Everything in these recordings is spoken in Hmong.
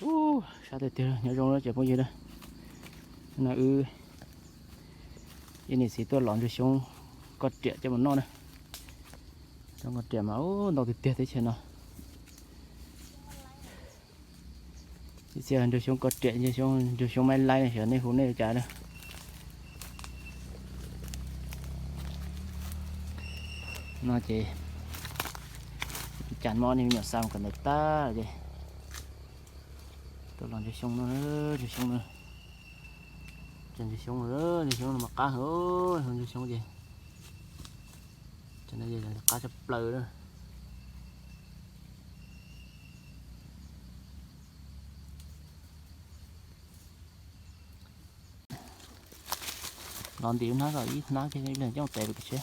Ub, sab tiag tiag, nyob zoo na cov phooj ywg na. No wb ib niam txiv tuaj lov ntsuag xyoob koj riam coj mus noj na. Xyoob koj riam mas ub ntau tiag tiag teb chaws no. Ib txhia ntsuag xyoob koj riam, ntsuag xyoob, ntsuag xyoob maib laib ne, xyov nej hu nej ua cas na. No ces cas mob nej me nyuam xa mus kom ntawd tag ces tuaj los ntsuag xyoob no, ntsuag xyoob no. Cov ntsuag xyoob, ntsuag xyoob no mas qab heev, ntsuag xyoob ces cov no qab tshaj plaws na. Los ntim hnab kom ib hnab kiag ib leeg coj tes rau kev tsheb.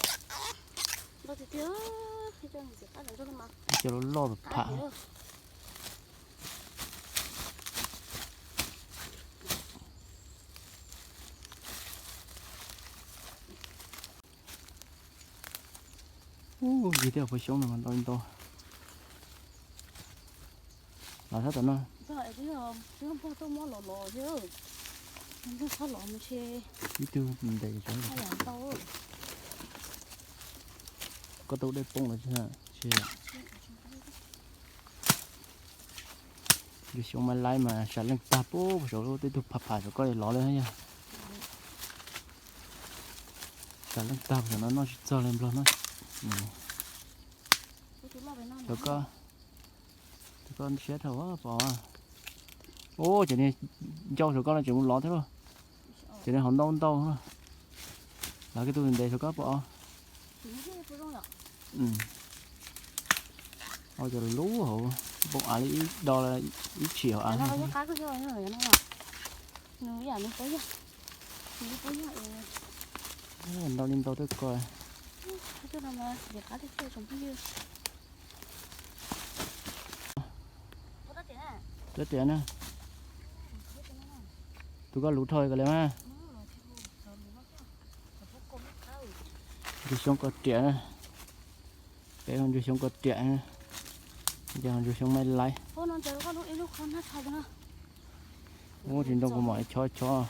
Cov loj loj pam. Ub, yig tej hauv paus xyoob no mas ntau li ntau. Los sab tom no. Ib tug ntes. Koj tau dej poob los tsis, tsis. Ntsuag xyoob maib laib mas sam leej tag puag saud, tej tug pham pham saum koj lov li yog. Sam leej tag puag saum no noj tsis txog li nplog no. Rau koj, rau koj siab dhau pom. Ub, cov niag ncau saum koj no tseem mus lov thiab lauj. Cov niag hauv ntau ntau. Lov kiag tus ntev saum koj pom. Ua cov lub hauv npoo av li ib do ib tshim hauv av. Ntau li ntau tej ko. Rab riam na. Tus koj luv dhau kawg li mas. Ntsuag xyoob koj riam na. Peb ntsuag xyoob koj riam na. Ces ntsuag xyoob maib laib. Ub, tsis ntoo kuv mom ib chob chob.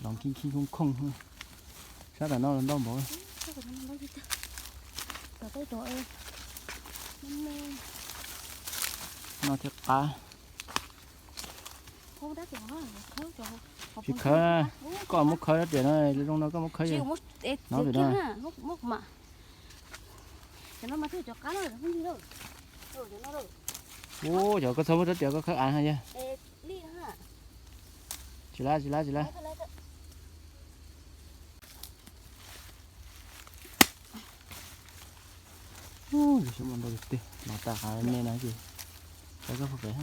Los khib khib khooj khooj. Sab tam no los ntau npaum. No thiaj qab. Tsis khawb, koj muab khawb rab riam no, zoo no koj muab khawb no vim no. Ub, cov koj txhob muab rab riam koj khawb av no yog. Tsis lab, tsis lab, tsis lab. Ub, ntsuag xyoob mas ntau tiag tiag, los tas hav me no ces rov qab pem.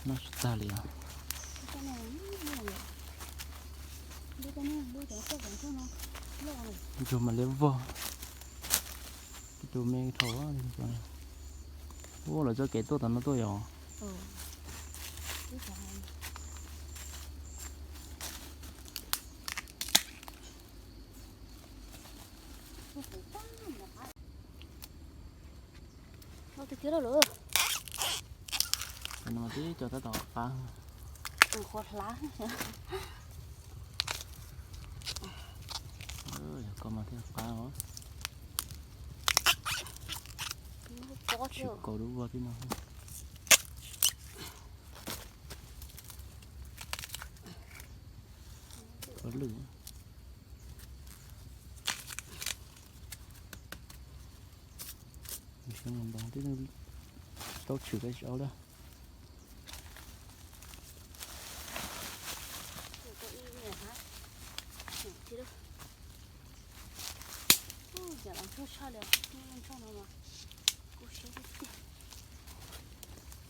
Noj tsis tag li os. Ntsuag mas liab vog. Tus me dhau. Ub, lawv txoj kev tuaj tom no tuaj yog. Cov no mas tib co tab tom qab. Qhuav hlav. Yog koj mas thiaj qab os. Tsis kaus dub vog tib no. Koj lwj. Xyoo ntoo tib tau tshwm peb tsis au lawm.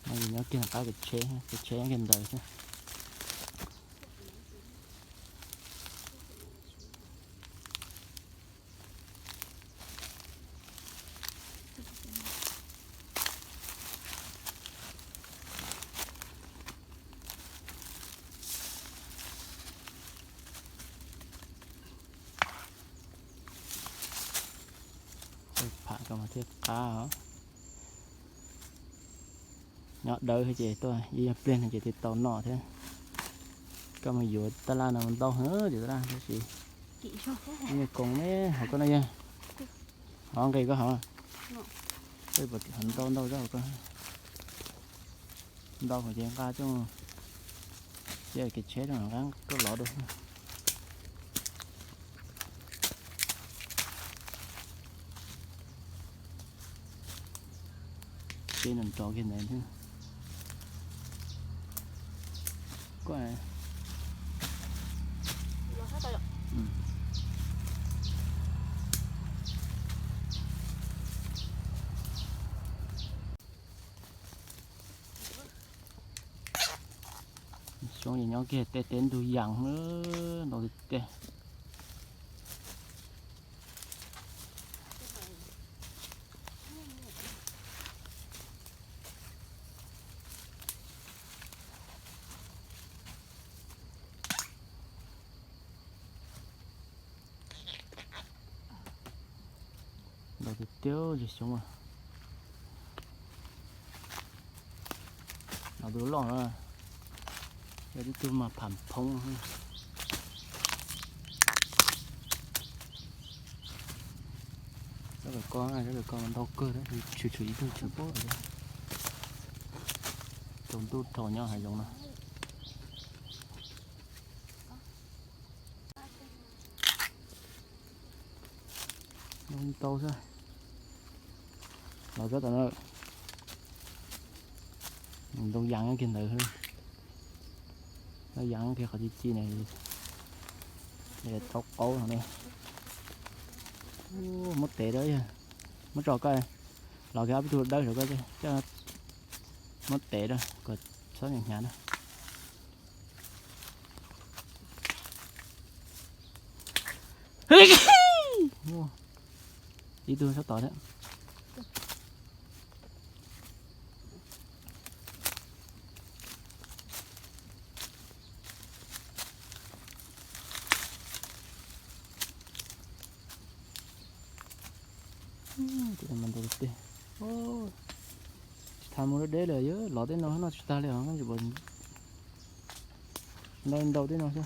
No yus nyob kiag qab kev tsheb, kev tsheb nyob kiag ntawd xwb. Thiab qab os. Nyob dawb thiab ces tuaj, yog pliag no ces thiaj tau noj thiab. Koj mus yuav tab laj no mus ntau heev ces tab laj tab sis, me koos ne hauv koj no yog, hov nqis koj hov, koj puas ntau ntau zaj hauv koj. Ntau ces nqa coj, cia kev tsheb rau nqa tuaj lov dua. Tsheb nrov nrov kiag ntawd thiab. Koj Xyoob nyob kiag tej teb ntug yas ntau tiag tiag. Ntau tiag tiag, xyoob. Los tus loj na, yog tib tug mas pham phoob. Tsob kawg ko, tsob kawg ko ntau kawg, tshwm tshwm ib tug tshwm pab. Tsaus ntuj dhau nyob hav zoov no. Ntau xwb. Los tsob tom no, ntoo yas nyob kiag ntawd, ntoo yas nyob kiag qhov txi txiv na, tau qaub no. Muab tev rau, muab tso koj, los kiag ob peb tug dawb rau koj, muab tev rau kom txhob hnyav na. Ib tug sab tod thiab. Tsis tas mus deb deb lawm, yog los tej no noj tsis tag li os, ntau ntau tej no xwb.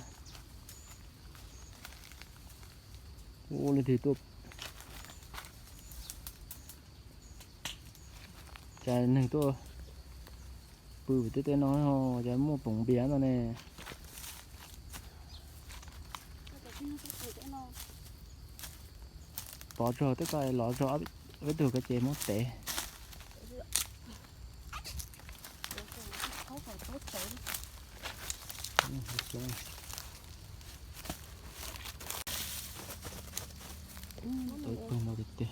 Ua li twg tuaj, cas neeg tuaj pw pem tej teb no, cas muaj poom npias no ne. Pov tsuag tej ko los tsuag ob peb tug ko ces muab tev. Tau ib pawg ntau tiag tiag.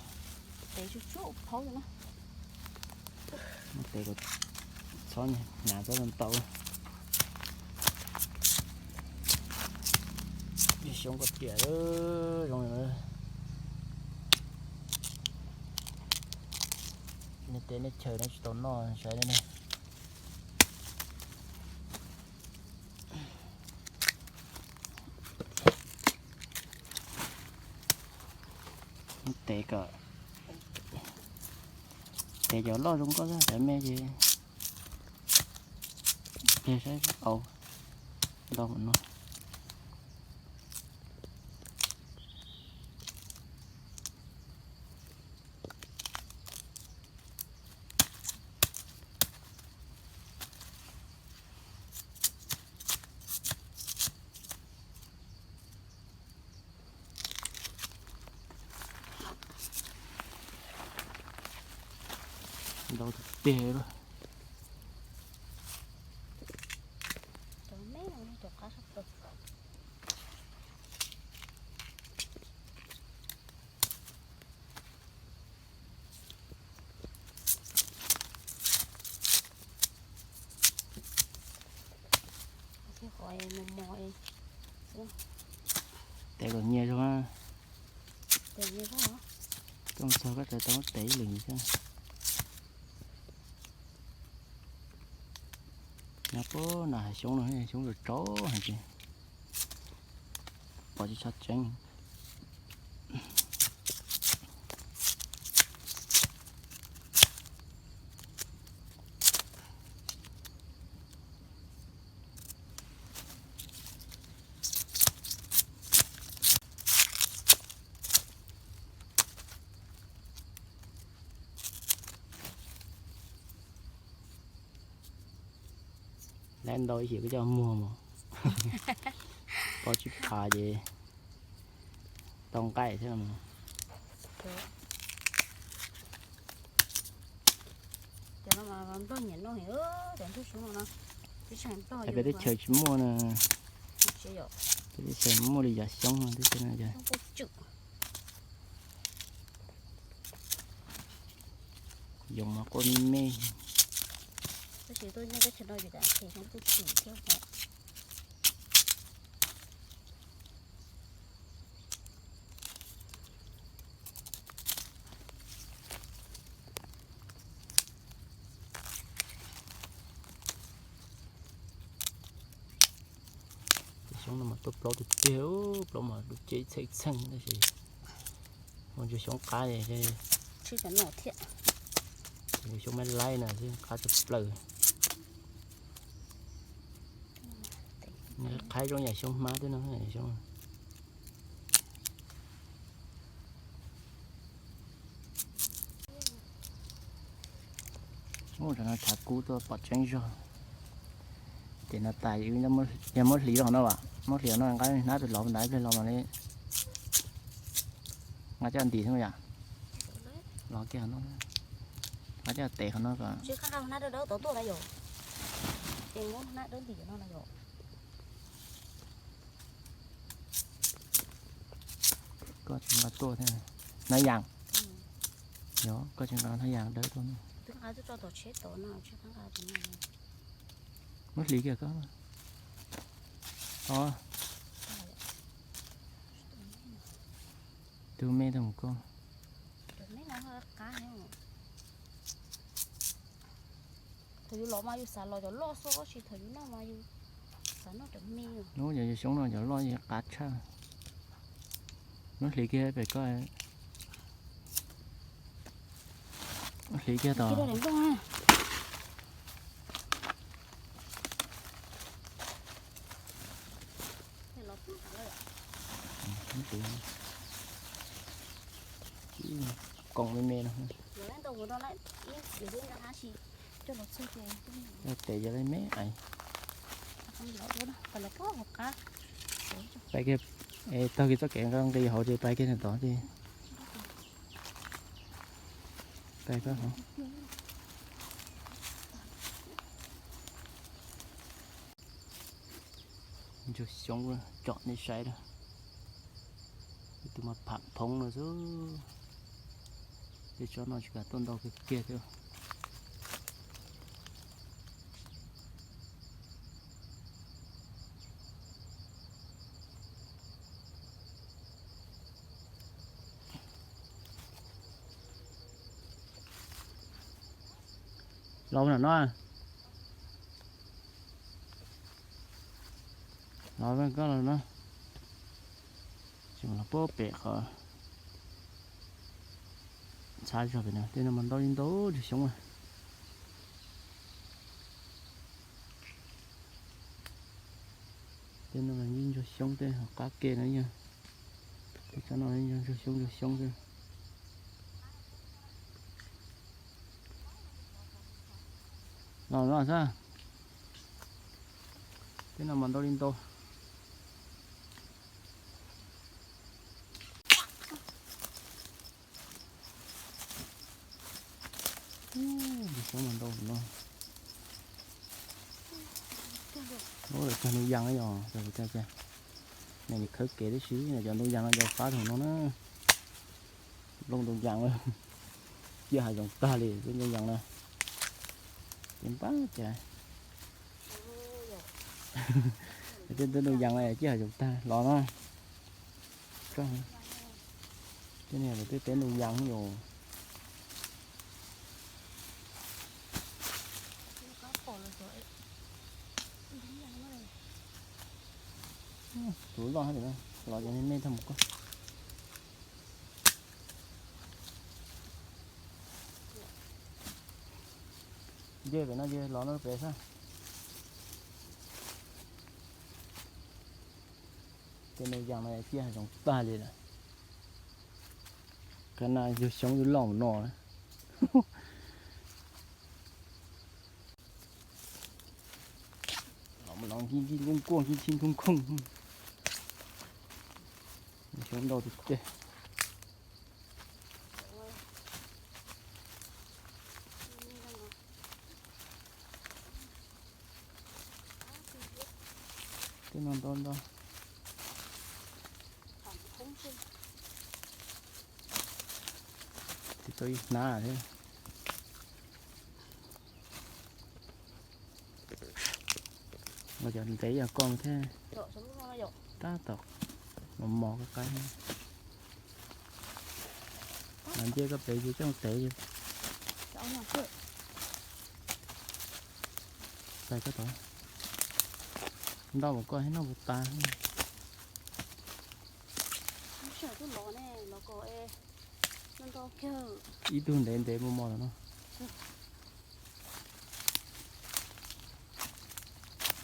Muab tev kom txhob hnyav txhob ntau. Xyoob koj tiam zoo. Nej teb nej chaw nej tsis tau noj saib nej. Tev kom, tev cov loj zoo nkauj xwb, cov me ces pliag saib au ntau no. Ntau tiag tiag. Tev kom nyias zoo. Koj mus txog koj txawm tau muab tev ib lwm thiab. Nyob puag nram hav xyoob no, xyoob tsaus tsaus heev ces pom tsis tshua tseeb. Laib ntau ib yam kuj coj muag mus. Pob tsib phav ces tau nqaij thiab mas. Peb teb chaws tsis muaj na. Peb teb chaws muaj li yam xyoob no teb chaws no. Yoov mas quaj me me. Cov xyoob no mas tuaj plaub tiag tiag, plaub mas dub ceb txheej txheej tab sis ua ntsuag xyoob qab, ntsuag xyoob mab laib no xwb qab tshaj plaws. Qhaib zoo yam xyoob hmab thiab no. Ub, tsam no tshav kub tuaj pom tseeb zog. Ces no tas yog muab hliv los no as, muab hliv los no nqa hnab pem los ntawd ib pliag los mas li. Nqa coj ntim xwb yom. Los kiag no, nqa coj tes qhov no kom. Koj tsis nqa tuaj thiab. Hnab yas. Yog koj tsis nqa hnab yas dawb tuaj. Muab hliv kiag koj. Os. Tus me tau mus koj. Thaum yus los mas yus xav los cov loj xwb, tab sis thaum yus noj mas yus xav noj cov me. Hnub yog yus xyoob no cov loj yeej qab tshaj. Muab hliv kiag pem koj. Hliv kiag tod. Koom me me no. Tes yog li me ais. Pais kiag, taug kiag txoj kev nqi hauv ces pais kiag tod ces. Pais koj hauv. Ntsuag xyoob tsom nej saib na. Tus mas pham phoob no xwb. Tej tsob no tsis kam tuaj ntau kiag kiag thiab. Los no no. Los koj los no. Tseem los puag pem qhov ntxhab zog pem no, tej no mas ntau li ntau ntsuag xyoob. Tej no mas yeej ntsuag xyoob tej hauv qab ke no yog. Tej tsob no yeej ntsuag xyoob ntsuag xyoob xwb. Los no xwb. Tej no mas ntau li ntau. Ntsuag xyoob mas ntau no. Ub, lawv cog ntoo yas yog, neeg khawb kev tib si, cov ntoo yas no cov fab thaum no na. Nplooj ntoo yas, ciaj hav zoov tag li tej ntoo yas na. Ces npab cas, tej ntoo yas na ciaj hav zoov tag los na. Tej niag lawv twb peb ntoo yas yom. Tus loj hab, los cov me me tag mus koj. Nce pem no ces los no pem xwb. Tej ntoo yas no ciaj hav zoov tag li lawm. Kab na yug xyoob yug loj no. Nci nci nkooj nkooj, nci nci nkooj nkooj. Xyoob ntau tiag tiag. Tej no ntau ntau. Tsis tau ib hnab thiab. Ua cov ntev yog koj thiab. Tab tom mos mos qab qab. Mas nce koj pem ces coj tev. Pais koj tod. Ntau mas koj thiab noj puas tas. Ib tug ntev ntev mos mos lawm no.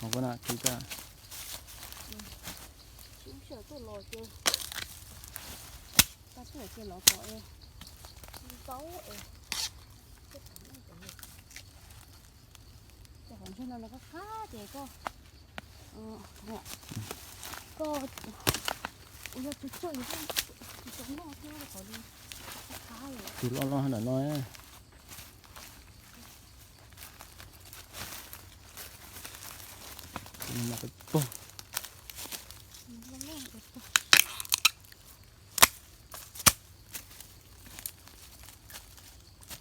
Hos koj na, kis koj. Ces qhov ntsuag no nws qab qab ces koj, koj ua yog tsawg tsawg tsis tau noj thiab qhov li qab qab lawm. Tus loj loj ntawm no.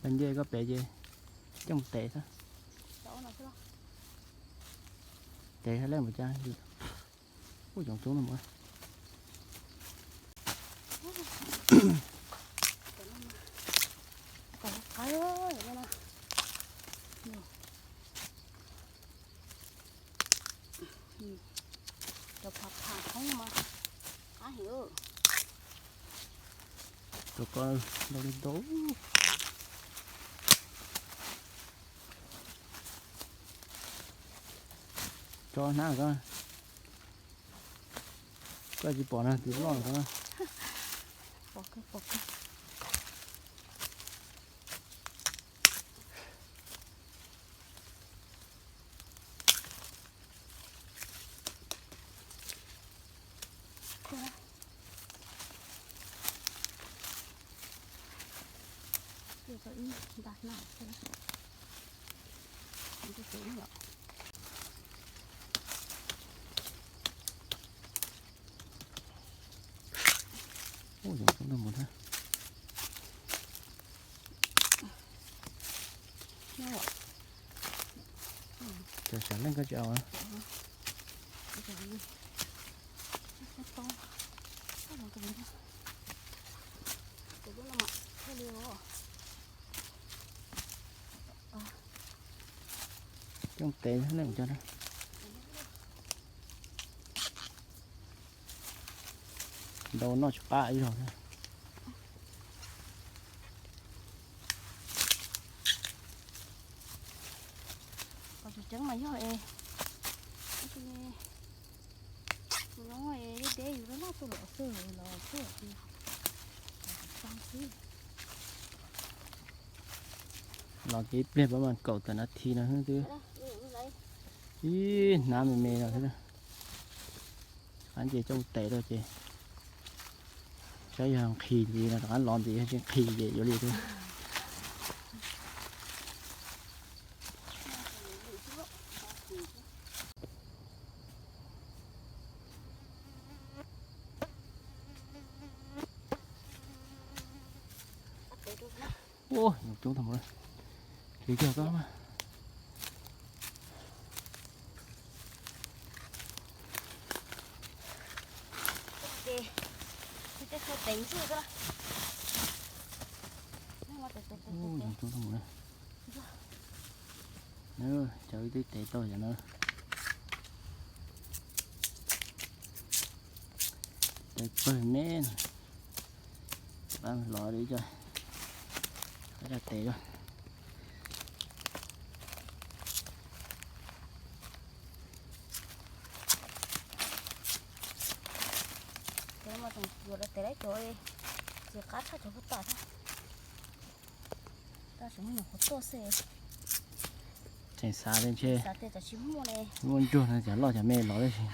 Pag nce koj pem ces coj mus tev xwb. Tev hab leb mus cas. Ub, coob coob no mas. Cov phav phav thoob mas qab heev. Cov ko ntau li ntau. Tso hnab ko. Koj tsis pom na, tus loj ko. Pom kawg, pom kawg. Ub, cov tub ntag mus thiab. Cov sawv leej koj tsis au. Coj tev na, ntau noj tsis qab ib zaug thiab. Qhov tseem ceeb mas yog es nyob es deb deb yus laj laj tuaj los xwb los tuaj ces xwb. Los kev ib pliag pab mas kaum tawm nas this no xwb twb ib hnab me me no xwb. Qab nce coj tev rau ces saib yog nqhis ntxiv no rov qab los ntxiv, yog tsis nqhis ces yuav li thiab. Ua, coob tag mus, kev cog koj mas. Coob tag mus. Cov ib tug tev tau yam no. Tev pawg me, pab los li co, pab coj tev lawm. Cov no mas tseem yuav los tev lawm cov tsis qab tshaj cov puag tom thiab. Tab sis muaj nyuam qhuav tuaj xwb. Tseem xav tias ntshe muaj ntsuag no cov loj cov me los tib si.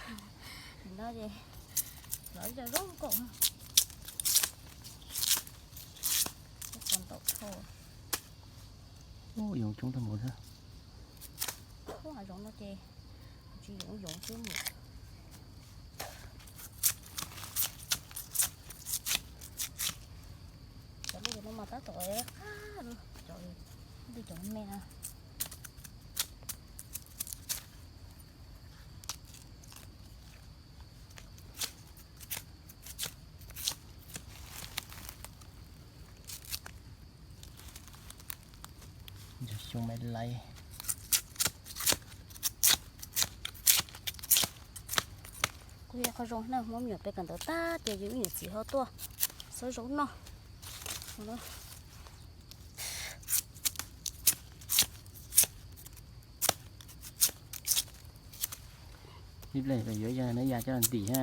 Ub, yoov coob tag mus xwb. Cov lub no mas tab tom qab, cov me no. Xyoo me laiv. Kuj yog qhov zoo na, muab me nyuam pem kawm ntawv tag ces yus me nyuam txiv ho tuaj xawb zaub noj. Ib pliag yuav ib co hnab yas coj ntim na,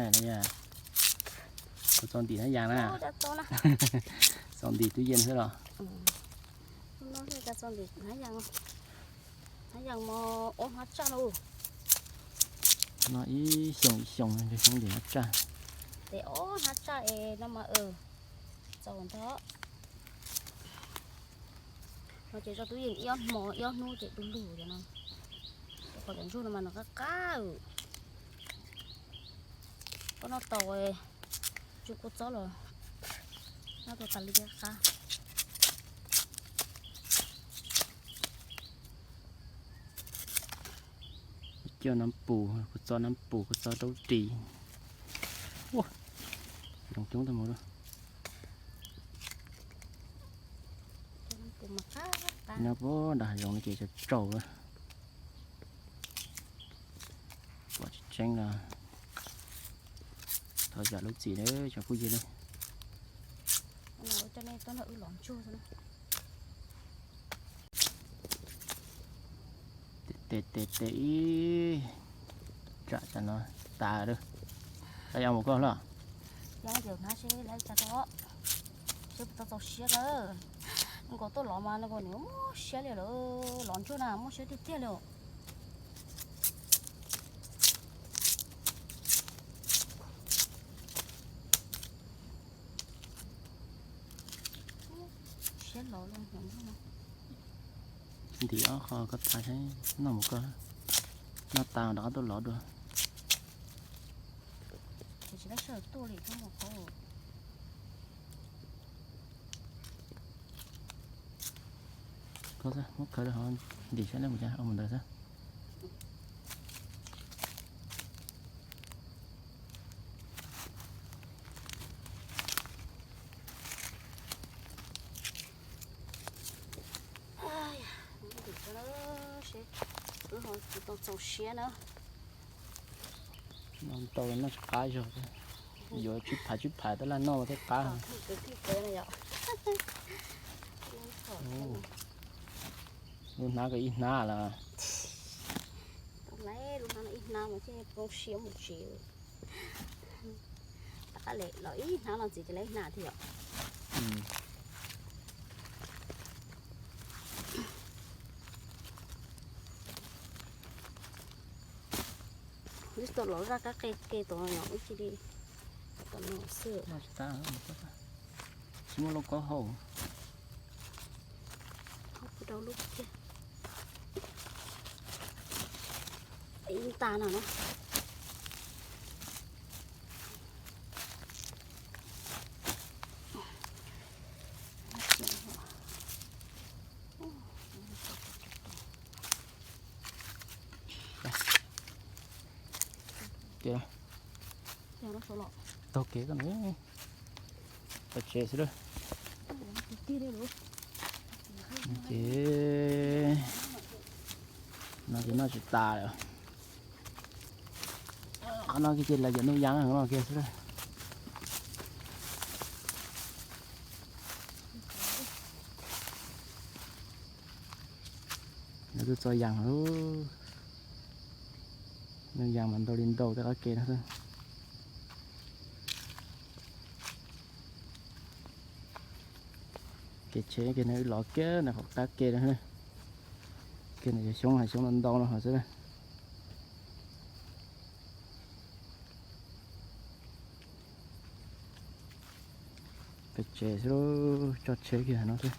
kuv txo ntim hnab yas na. Txo ntim tub yees xwb los? Hnab yas, hnab yas mos ob hnab tsaj no. No ib xyoos ib xyoos xyoo ntim hnab tsaj. Ces ob hnab tsaj es no mas txaus ntau. No ces tso tub yees ib ob hmo ib ob hnub ces du lug no. Qhov cov ntsuag no mas nws qab qab. Koj noj tau tsuj kua txob los noj tau tas li qab. Coj nab pus, kua txob nab pus, kua txob raub ris. Ua, yoov coob tag mus lawm. Nyob puag nram hav zoov no ces tsaus tsaus lawm. Pom tseeb tseeb los thov zam lub txim nawb cov phooj ywg nawb. Tes tes tes ib tsam tsam no tas lawm. Koj yuav mus koj los? Seb puas tau txaus siab na. Nkaus tuaj lov mas nws muaj siab li lawm, lov ntsuag na muaj siab tiag tiag li. Siab lov li. Ntim ob qho koj tas saib noj mus koj, noj tas rov qab tuaj lov dua. Koj muab khawv rau hauv ntim saib nej mus cas ua mus ntawd xwb. Wb ho tsis tau txaus siab na. Noj ntau noj tsis qab zog, yuav tsib phav tsib phav tab laj noj thiaj qab. Lub hnab ko ib hnab lawm. Lub hnab no ib hnab mas thiaj zoo siab mus tsev. Rov qab los ib hnab no ntxiv ces lawv ib hnab thiab yom. Wb tau los zaj kab qe ke tom no yom, wb cia li tom no xwb. Tsis muaj lub kaub hau. Rau lub kiag. Ib nta no na. Taug kev koj na, tau tsev xwb lawm. Ces no ces noj tsis tas lawm. Qhov no kiag ces lawv cov nuj yees no kiag xwb. Lawv twb txo yees lawm. Nuj yees mas ntau li ntau tej qab ke no xwb. Kev tsheb kiag no wb los kiag ntawm qhov qab ke no. Kiag no yog xyoob, xyoob ntau ntau no xwb na. Pem tsev xwb, tso tsheb kiag no xwb.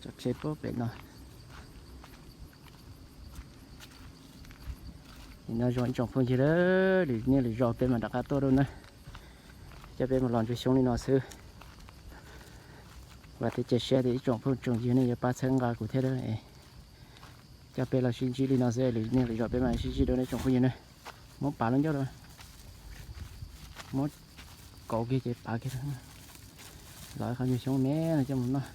Tso tsheb puag pem no. Nim no zoo ib tsoom phooj ywg, lwm niaj lwm zaus peb mam rov qab tuaj dua na. Coj peb mus los ntsia xyoob li no xwb. Vam thiab cia siab tias ib tsoom phooj tsoom ywg nej yuav pab txhawb nqa kuv thiab. Coj peb los sib ntsib li no xwb, lwm niaj lwm zaus peb mam sib ntsib dua nej tsoom phooj ywg na. Muab pav lub ncauj rau, muab kauv kiag ces pav kiag. Los qhov nyuag xyoob me no coj mus noj.